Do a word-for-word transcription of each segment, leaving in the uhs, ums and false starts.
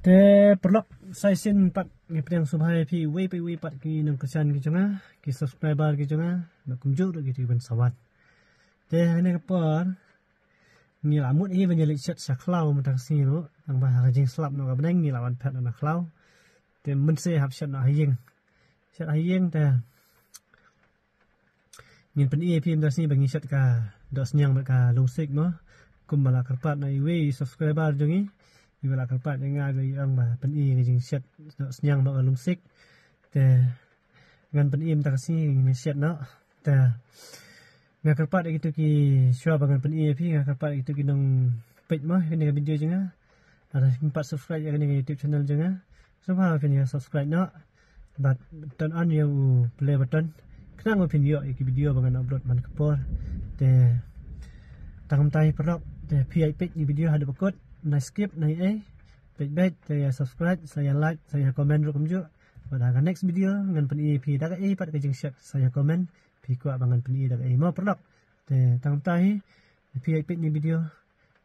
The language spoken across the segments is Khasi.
Te paralok, sa shisien pat ngi pdiang sngewbha ïa phi iwei pa iwei pat ki nongkyrshan ki jong nga, ki subscriber ki jong nga, bad kumjuh ruh kito kiban sa wan. Te ha kane ka por ngi la mut hi ban ïa leit shet sha khlaw mynta ka sngi ruh, tang ba ha ka jingslap noh ka bneng ngi la wan phet noh na khlaw. Te mynta hap shet noh ha ïing. Shet ha ïing te ngin pyni ïa phi mynta ka sngi ba ngi shet ka dohsniang bad ka lungsik mo. Kumba la kyrpad na iwei i subscriber jong ngi, iba la kyrpad ïa nga, iba i ong ba pyni ka jingshet dohsniang bad ka lungsik. Te ngan pyni mynta ka sngi ngin shet noh. Te nga kyrpad ïa kito ki, shuwa ba ngan pyni ïa phi, nga kyrpad ïa kito ki nongpeit mo ïa kane ka video jong nga, lada phim pat subscribe ïa kane ka YouTube channel jong nga, sngewbha phin ïa subscribe noh bad turn on ïa u play button, khnang ba phin ïoh ïa ki video ba ngan upload man ka por. Te tang kumta hi paralok, te phi ïa peit ïa ki video haduh ba kut, na skip na ei, peit beit te ïa subscribe, sa ïa like, sa ïa comment ruh kumjuh. Bad ha ka next video ngan pyni ïa phi da kaei pat ka jingshet, sa ïa comment phi kwah ba ngan pyni da kaei mo paralok. Te tang kumta hi, phi ïa peit ïa ki video,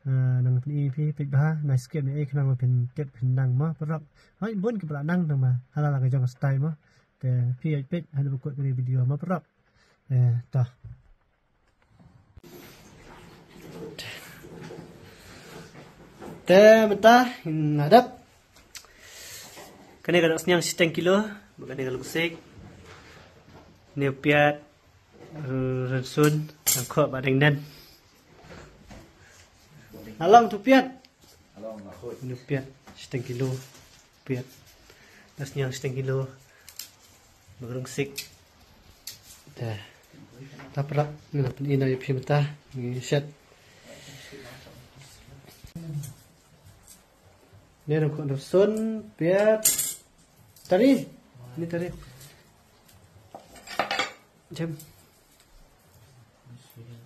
ah, ngan pyni ïa phi, peit bha, na skip na ei, khnang ba phin tip phin nang mo paralok. Hooid bun kiba la nang tang ba ha la la ka jong ka style mo. Te phi ïa peit haduh ba kut kane ka video mo paralok. Te to. Te mynta ngin la dep kane ka dohsniang shiteng kilo, bad kane ka lungsik, ne u piat, rynsun, nangkhoh bad dengnen. Along tu piat. Along na khoi. Inu piat shiteng kilo. Piat. Dohsniang shiteng kilo. Bad ka lungsik. Te. Ta paralok, ngi la pyni noh ïa phi mynta ngi shet. Ne nangkhoh, rynsun, piat. Tari. Ni tari. Jem.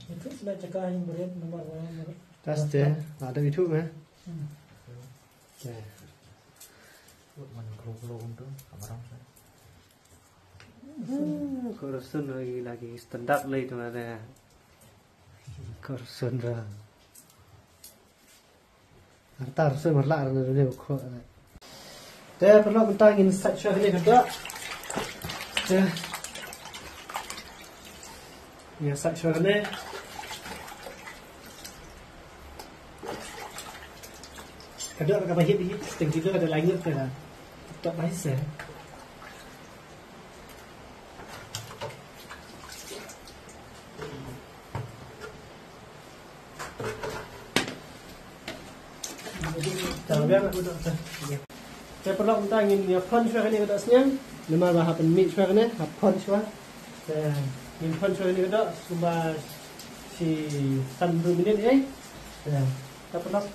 Itu sudah cakap yang berat, nomor yang berat. Tas te, ada itu meh. Hmm. Te. Man klo klo tu, kamarang sa. Hmm, ko rynsun lagi, lagi standar lah itu ada. Ko rynsun dah. Arta rynsun marla rynsun ne ko. Te paralok, mynta ngin sait shuwa kane ka doh. Te. Ngin sait shuwa kane. Ka doh kaba hip hip, shiteng kilo ka doh lai ngut te ka. Tok ba hise. Te paralok, mynta ngin ïa phon shuwa kane ka dohsniang. Namar ba hap pynmih shuwa kane, hap phon shuwa. Te ngin phon shuwa kane ka doh, kumba shi san hynriew minit ei. Te, te paralok.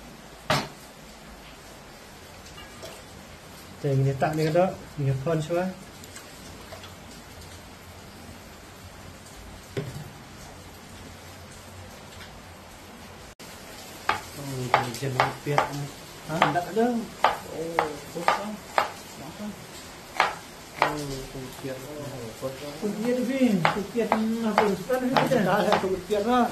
Te ngin ïa tah ne ka doh, ngin ïa phon shuwa. Oh, jan piat. Ha? Dak ada. Oh, kosong. Makan. Oh, piat. Piat ni, piat ni, apa? Dah, piat lah.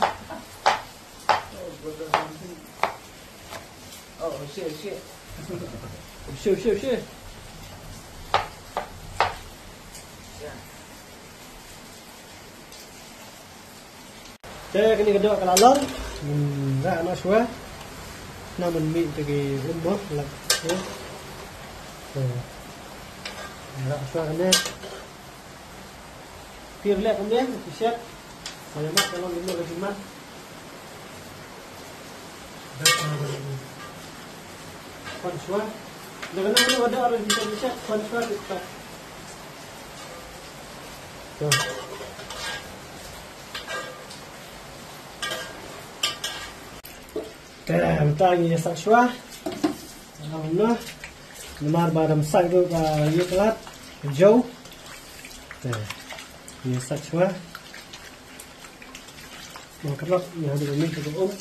Oh, shit, shit. Shit, shit, shit. Te kane ka doh ka la long. Hmm, rah noh shuwa. Nang mynmiet te ki um mo, lap. Te. Rah shuwa kane. Phi leh kumne, phi shet. Sa ïa mat, ka long kumno ka jingmat. Phon shuwa. Da kane ka long ka doh, phi shet, phon shuwa, phi shet. To. Te mynta ngin ïa sait shuwa. Namar namar ba dang sait ruh ka ïa ka lad ka jew. Te ngin ïa sait shuwa. Ba ka rok ngin hap ban mih ka um.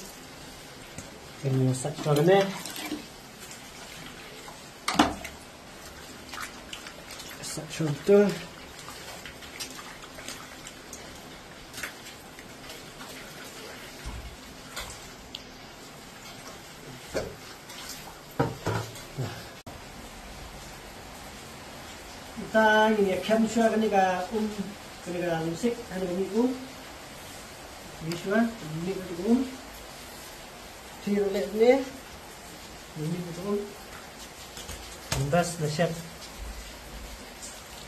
Te ngin ïa sait shuwa kane. Sait shuwa tu. Ta ngin ïa khem shuwa kane ka um, kane ka lipstick, kane ka mih um. Mih shuwa, mih kane ka um. Te ruh leh ne. Mih kane ka um. Bas, la shep.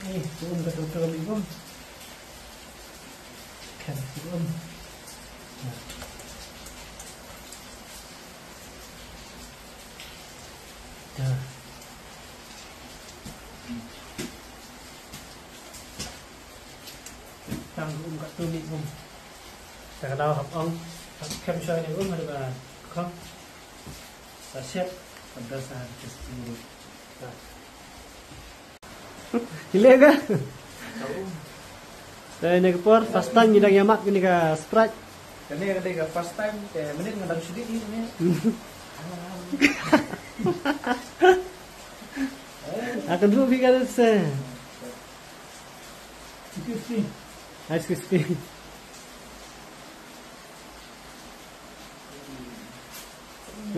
Eh, ka um ka tu tu mih um. Khem ka um. Nah. Dah. Tang um katto mih um. Sa ka daw hap ong, hap khem shuwa ne um haduh ba khong. Sa shep, hap da sa shep. Dah. Ki leh ka? Sa um. Sa ine ka por, first time ngi dang ïa mad kane ka Sprite. Kane ka dei ka first time, te mynnin nga dang shu dih ïa kane. Akan ruh phi ka se. Ice crispy.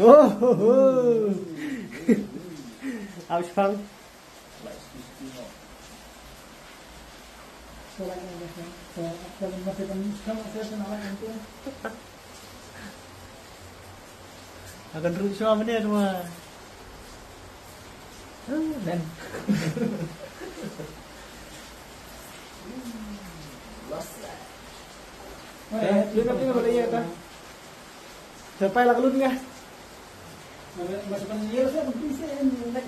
Oh, ho, ho. Ouch, pang. Akan ruh shuwa mynne tu ma. Men. Los lah. Eh, lu nak tengok boleh ya kan? Sampai lah keluar dah. Masukkan dia lah, saya pun bisa.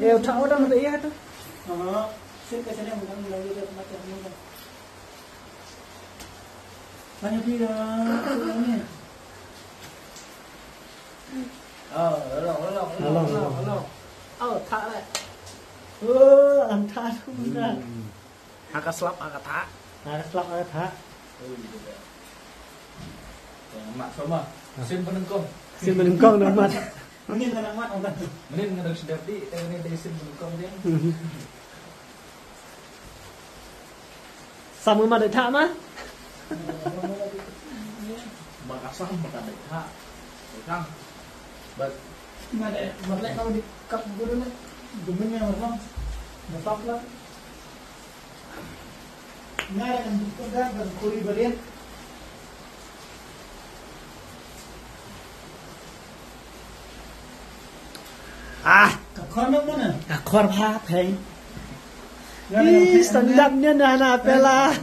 Ya, tak ada nak ya tu. Ah, sini ke sini, bukan bilang dia macam ni. Tanya dia, ni. Oh, hello, hello, hello, hello, hello. Oh, tak lah. Oh, ang tak tu dah. Ha ka slap, ha ka thah. Ha ka slap, ha ka thah. Mat sama. Sien ba nyngkong. Sien ba nyngkong na mat. Mynnin nga dang mat ong. Mynnin nga dang sdep dih, te mynnin dei sien ba nyngkong dih. Sam nga mat dei thah ma. Ba ka sam ba ka dei thah. Dei thah. Bad nga dei, bad leh ka dei kap guru na. Gumen nga mat. Ba sap la. Nga dang dukut da ban kuri bariat. Ah, ka khor na mana? Ka khor pha phai. Ih, standard nia na na pela.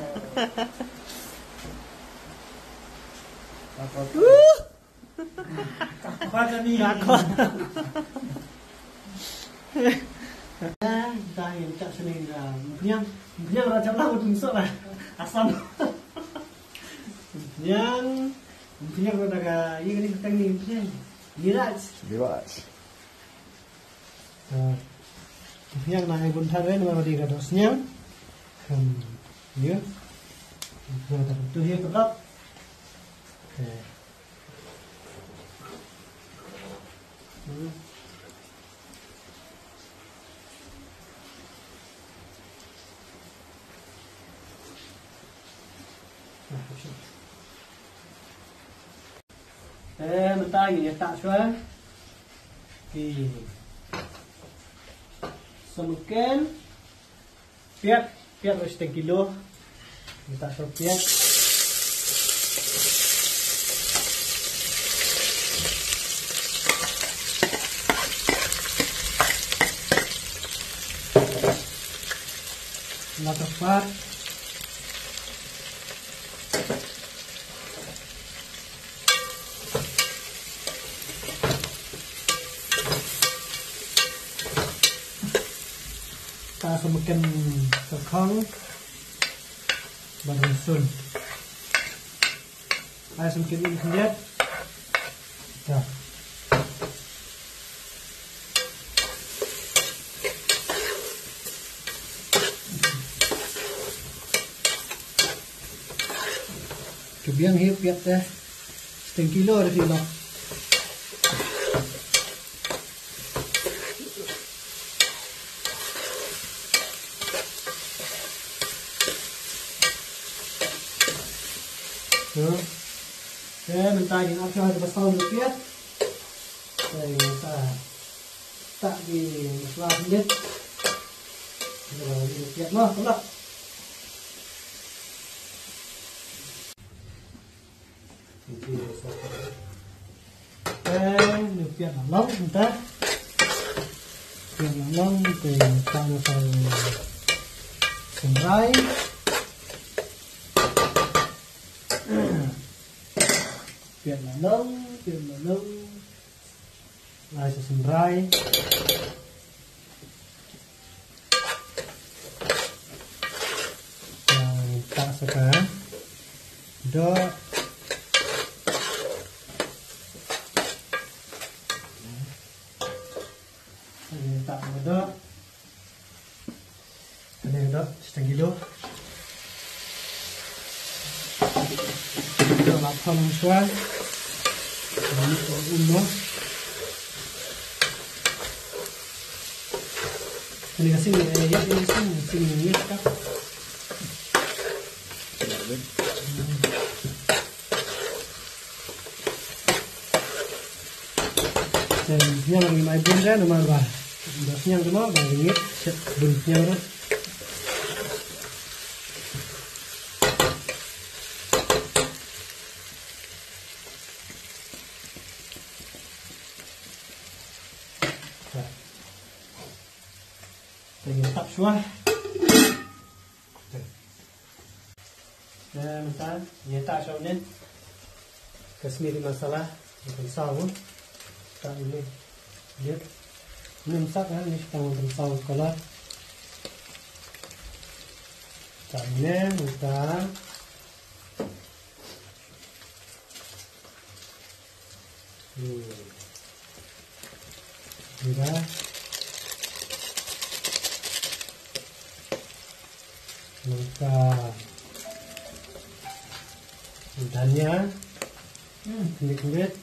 Uh. Ka khor ka ni. Ka khor. Dah, dah yang tak seneng dah. Yang, yang raja lah udah masuk lah. Asam. Yang, yang raja ka, ini kata ni, yang. Miraj. Miraj. Yang na ai bun thar wen ma di ka dos nyam. Kan, ya. Yang tak tu ya tetap. Okay. Hmm. Eh, mynta ngi ïa tah shuwa. Ki. Sa mungkin. Piat, piat ruh shiteng kilo. Mynta shuwa piat. Nata pat. Ta sa mungkin kyrkhong bad rynsun. Ai sa mungkin in khyndiat. Ta. Ka biang hi piat te. Shiteng kilo ruh hi lok. Te mynta ngin ap shuwa kaba saw ruh piat. Te mynta ta ki masala khyndiat. Piat noh, pula. Eh, ni piat la long, mynta. Piat la long, te ta na sa synrai. Piat la long, piat la long. Lai sa synrai. Yang tak suka. Dok. Yang tak dok. Kane ka dok, shiteng kilo. Dok la thon shuwa. Kane ka um noh. Kane ka sing, eh, ïa, ïa, sing, sing, ïa, ka. Te hynñiaw ngi mai bun re namar ba da hynñiaw te mo ba ngi shet bun hynñiaw re. Te ngi tap shuwa. Te mynta ngi tap shuwa ne. Kashmiri masala, ngi pynsaw. Tap ne. Jep. Nym sak ha, ngi tang pynsaw color. Tap ne, mynta. Hmm. Mira. Nangta dhania. Hmm. Khyndiat khyndiat.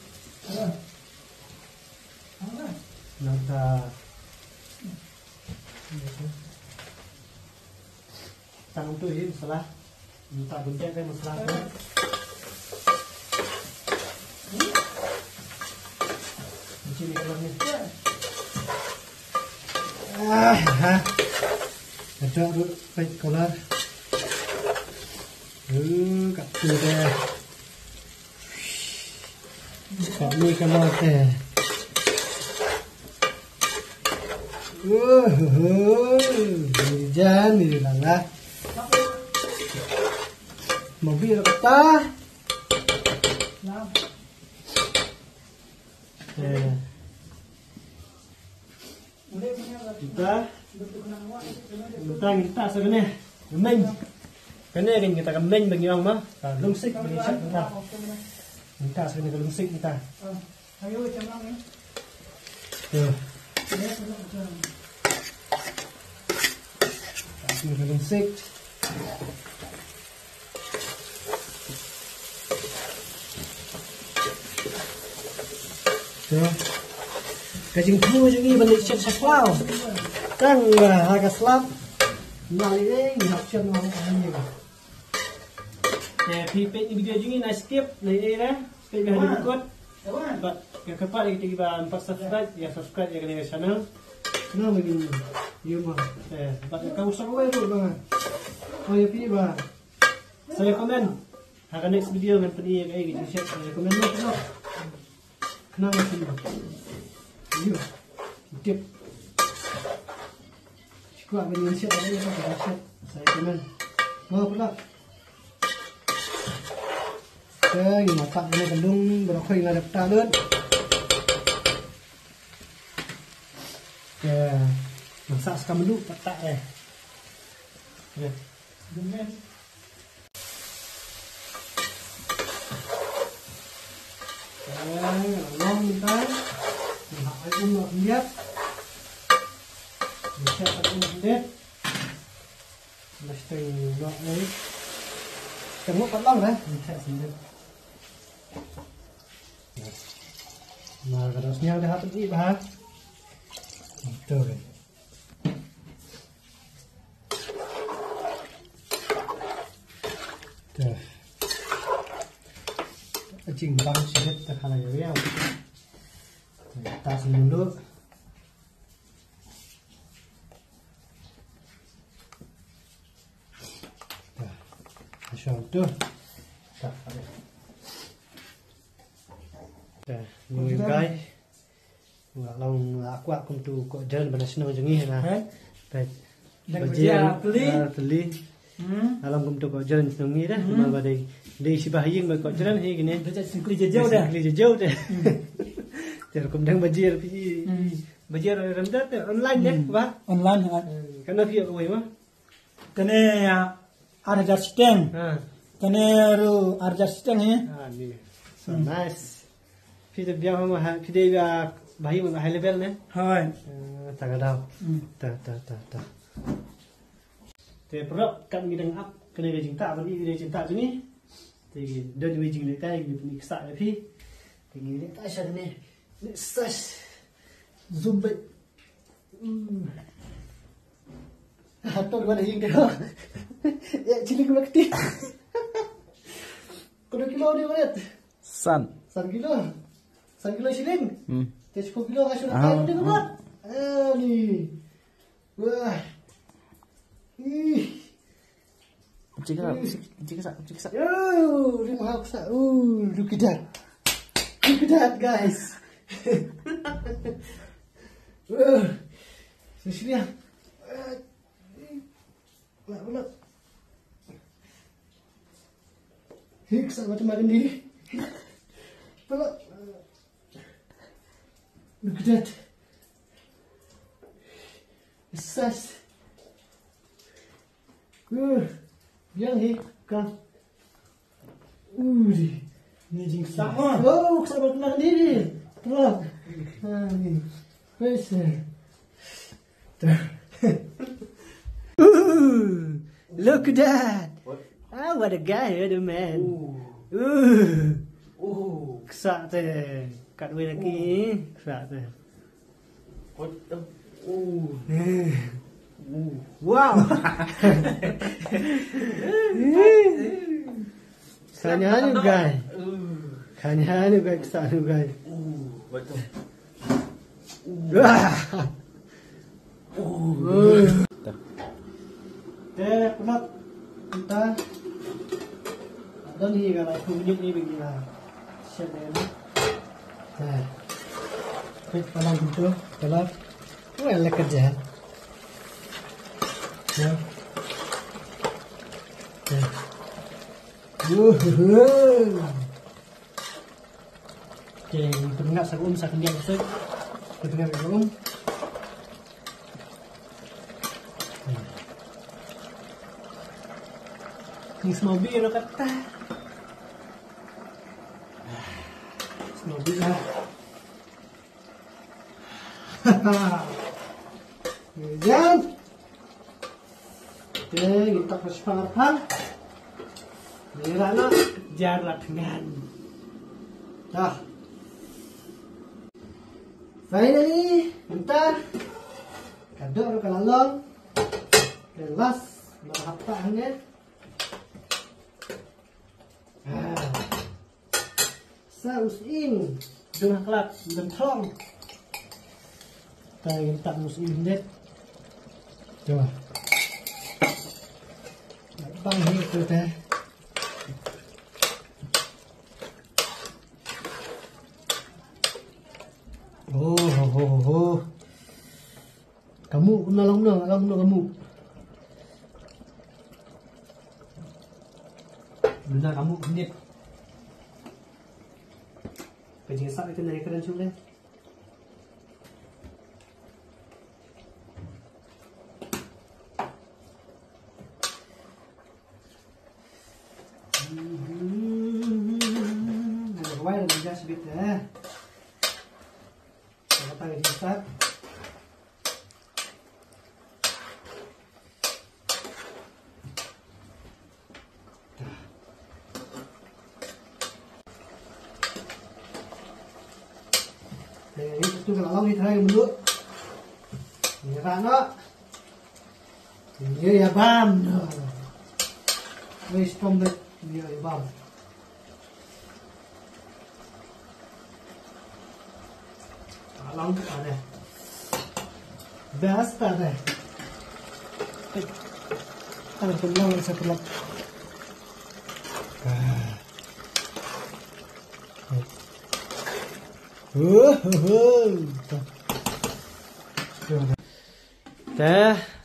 Nangta. Tang tu hi masala. Minta gunting kai masala tu. Kunci ni kalau ni. Ah, ha. Ada tu pek kolar. Hmm, kat tu deh. Kat ni kalau teh. Uhuh, ni jan ni lala. Mabi rata. Eh. Kita, kita, kita sa kane. Ka meng. Kane kan kita ka meng ba ngi ong ma. Ka lungsik ba ngi shah kita. Kita sa kane ka lungsik kita. Tuh. Ka lungsik. Ka jingthmu jong ngi ban leit shet sha khlaw. Tang ba ha ka slap. Nang ei ngi hap shet nang ei. Te phi peit ïa video jong ngi, nai skip nai ei re. Peit ba haduh kut. Bad nga kyrpad ïa kita kiba ym pat subscribe, ïa subscribe ïa kane ka channel. Nang ba ngin ïa ma. Te bad ka usah wai ruh ba nga. Oh ïa phi ba. Sa ïa comment. Ha ka next video ngan pyni ïa kaei ka jingshet, sa ïa comment noh. Khnang ba phin ïoh tip. Shi kwah ban ïoh shet, ban ïoh shet, sa ïa comment. Mo pula. Te ngi masak ïa ka lung baroh, ngi la dep ta lut. Te masak sa ka mluh pat ta eh. Te. Long mynta. Ngi hap ai um noh khyndiat. Ngi hap ai um khyndiat. Ngi steng noh ai. Steng noh pat long re. Ngi hap khyndiat. Mar ka dang sniang te hap i bha. Ito re. Te. Ka jingbang shibit te khala ïa ïa. Te ta sngewluk. Shong tu. Ta. Ta, ngi guys. Nga long la kwah kum tu ko jan bana shnong jong ngi na. Hai. Peit. Dang bajia, bajia, teli. Ah, teli. Hmm. Nga long kum tu ko jan shnong ngi dah. Hmm. Mal ba dei, dei shi ba ha ïing ba ko jan hi kine. Dei singkli jajau dah. Singkli jajau dah. Hmm. Ter kum dang bajia phi. Hmm. Bajia rem dah te online deh, hmm, ba? Online, ha. Hmm. Kana phi ko wei ma? Kane, ah, ar hajar shiteng. Ha. Kane ruh ar hajar shiteng, eh. Ah, ni. So, hmm, nice. Phi da biang ha, phi da biang ba hi high level ne? Hoi. Eh, ta ka daw. Hmm. Ta, ta, ta, ta. Te paralok, kat ngi dang ap kane ka jingtah, ban ïoh ïa ka jingtah jong ngi. Te ngi don ïa ka jingleh tai, ngi pyni ksa ïa phi. Te ngi leh tai sha ne. Ne sas. Zoom beit. Hmm. Hato dua dah ing deh. Ya, chili gula keti. Kudu kilo ni, Marit? San. San kilo. San kilo shilling. Hmm. Te sepuluh kilo kasih. Ah, dah, ah, dah, ah. Ah, ni. Wah. Ih. Check it out. Check it out. Check it out. Oh, rim hak sa. Oh, look at that. Look at that, guys. Oh. Sini, sini, ah. Wala, wala. Hik sa macam mana ni? Wala. Look at that. Sas. Uh, biang hi ka. Uh, ni jingsa. Oh, ksa ba kena ni. Tolak. Ha, ni. Pressure. Ooh, look at that. What? Ah, what a guy, what a man. Ooh. Ooh. Ooh. Ksa te. Kat wei lagi. Ksa te. What the? Ooh. Eh. Ooh. Wow. Kanya anu guy. Ooh. Kanya anu guy, ksa anu guy. Ooh, what the? Wah. Te, pynap, mynta. Don hi ka la kum nyuk ni bagi la. Shet ni. Te. Peit palang pintu, palang. Wah, leket je. Ya. Te. Wuhu. Okay, pynngap sa ka um sa khyndiat shuh. Pynngap sa ka um. Ni smobi ro kata. Smobi lah. Jam. Te, ngi tak pas par pan. Ngi rah noh jar la thngan. Dah. Finally, mynta ka doh ruh ka la long. Ka last ba hap tah hangne. Ah. Sa u sying. Dun ha klat, dun thong. Ta ngin tap u sying hyndet. To. Bang hi tu te. Oh, ho, ho, ho. Kamu, na long no, long no kamu. Benda kamu, hyndet. Ka jingsap ïa ka na ïa ka dang shu leh. Hmm, hmm, hmm, hmm. Dah wai dah, dah shu bit dah. Dah patang ka jingsap. Te, ïa tu ka la long hi trai mynta. Ïa ka na. Ïa, ïa bam. Wei stom bet. Ïa, ïa bam. Alang ka deh. Best ka deh. Alang ka long sa pelak. Te,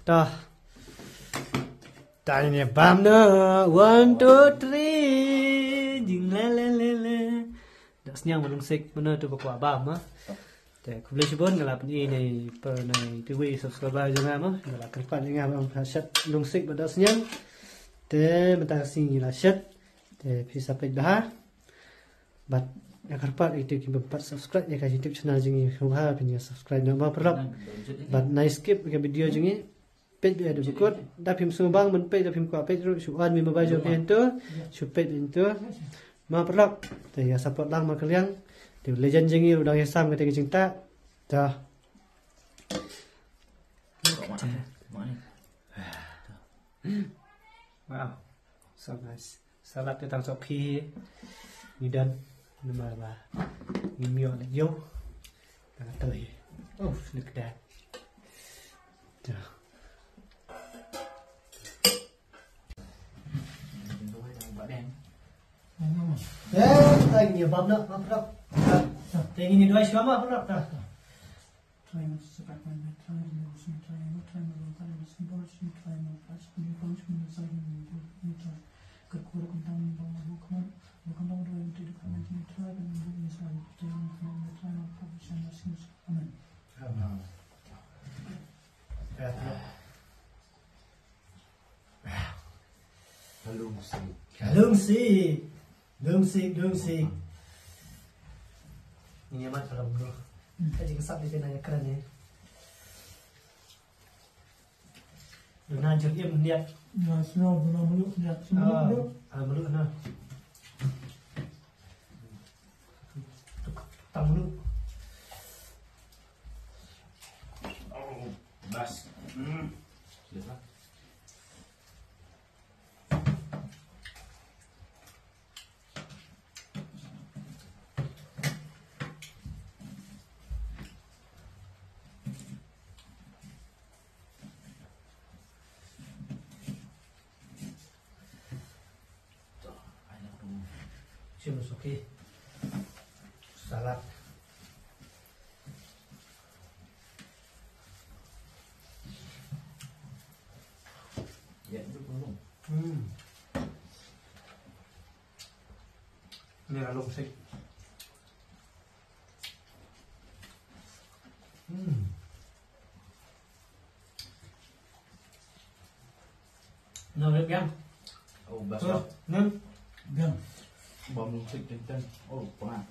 to. Tang ïa bam noh. One, two, three. Jing le le le le. Da sniang ba lungsik mano tu ba kwah bam, ha. Te khublei shibun nga la pyni ne pa ne tu wi subscriber jong nga mo. Nga la kyrpad ïa nga ba shet lungsik ba da sniang. Te mynta ka sngi la shet. Te phi sa peit bha. Bad ïa kyrpad ïa ki ba pat subscribe ïa ka YouTube channel jong ngi, sngewbha phin ïa subscribe noh mo paralok. Bad nai skip ïa ka video jong ngi. Peit bha da ba kut, da phim sngewbang ban peit, da phim kwah peit ruh, shu wan mi mobile jong phi hangto, shu peit hangto. Mo paralok, te ïa support lang mo kylliang. Te legend jong ngi ruh dang ïa sam kata ka jingtah. Te. Wow, so nice. Salad te tang sok phi. Ngi don namar ba ngim ïoh leit ïew. Tang to hi. Oh, look at that. Te. Te, tang ïa bam noh, bam noh. Te ngin ïa duwai shuwa mo, bam noh. Try not to sit back when they try and lose me, try and not try and not try and listen, but you try and not flash, and you punch me in the side and you do, you try. Good quarter, come down and down, walk on, walk on down, do I want to do, come and you try, and you do, you try, stay on, come on, you try, and I'll probably share my sins. Amen. Amen. Ka lungsik. Ka lungsik. Lungsik, lungsik. Ngi ïa mat ka long bro. Ka jingsap ni pynah ïa kren ni. Duna jur im niat. Na snow bro, mulu niat. Ah, mulu na. Tang mulu. Oh, bas. Hmm. Chim suki. Salad. Hmm. Ni la lungsik. Hmm. Nang rep yang. Oh, bas. Terus, nang. Yang. Bam lungsik tenten. Oh, pernah.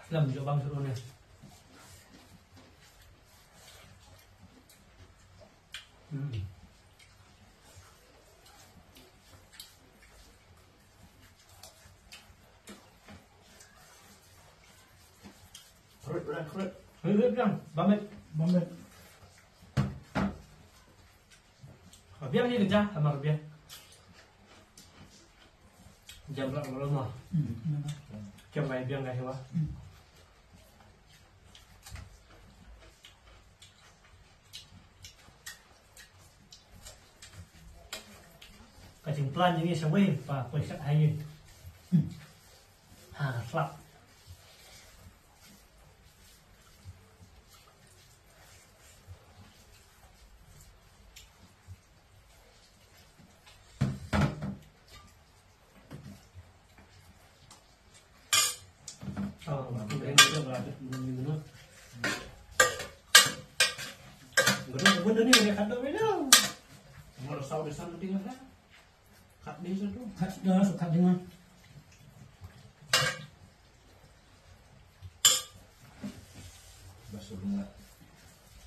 Lam jok bam seru ni. Hmm. Khrut, khrut, khrut. Khrut, khrut, khrut. Bamit. Bamit. Biang ni kerja sama biang. Jam berapa belum mah? Hmm. Jam kayak biang kayak apa? Hmm. Ka jingplan jong ngi shawei pa poi shat ha ïing. Ha slap.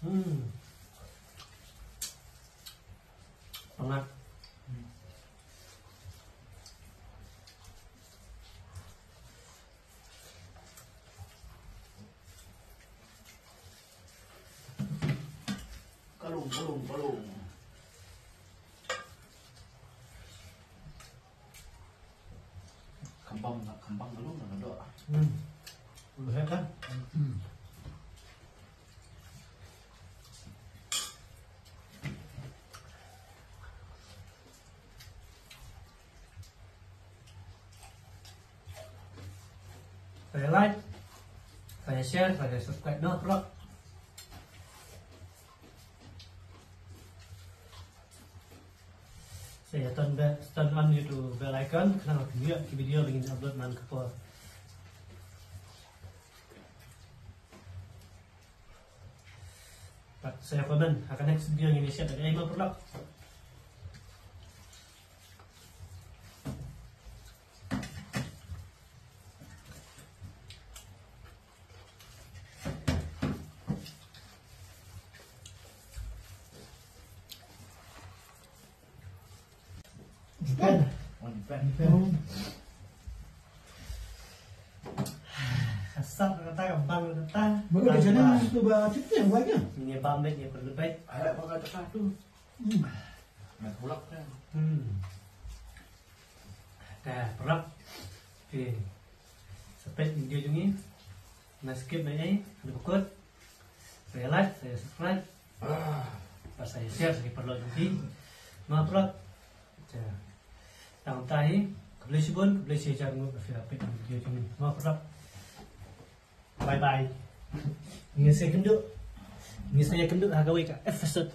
Hmm. Pangap. Kalung, kalung, kalung. Kembang, kembang dulu mana dok. Hmm. Udah kan? Hmm. Saya like. Share, sa subscribe noh, bro. Sa ïa turn be-, turn on ïa uto u bell icon, khnang ba phin ïoh ïa ki video ba ngin upload man ka por. Bad sa ïa comment ha ka next video ngin ïa shet da kaei, mo paralok. Depend. Oh, depend. Depend. Ka sap kata, ka bang kata. Baru ka janai tu ba cuti yang buat kan? Ngi bam bad ngi perlu bad. Ada apa kata tu? Hmm. Nak pulak kan? Hmm. Ka paralok. Okey. Sa peit video jong ngi. Na skip na ei, na bakut. Sa ïa like, sa ïa subscribe. Bad sa ïa share sa ki paralok jong ngi. Mo paralok. Tang mynta hi, khublei shibun, khublei shihajar nguh ba phi la peit ïa ki video jong ngi. Mo paralok. Bye bye. Ngi sa ïakynduh. Ngi sa ïakynduh ha kawei ka episode.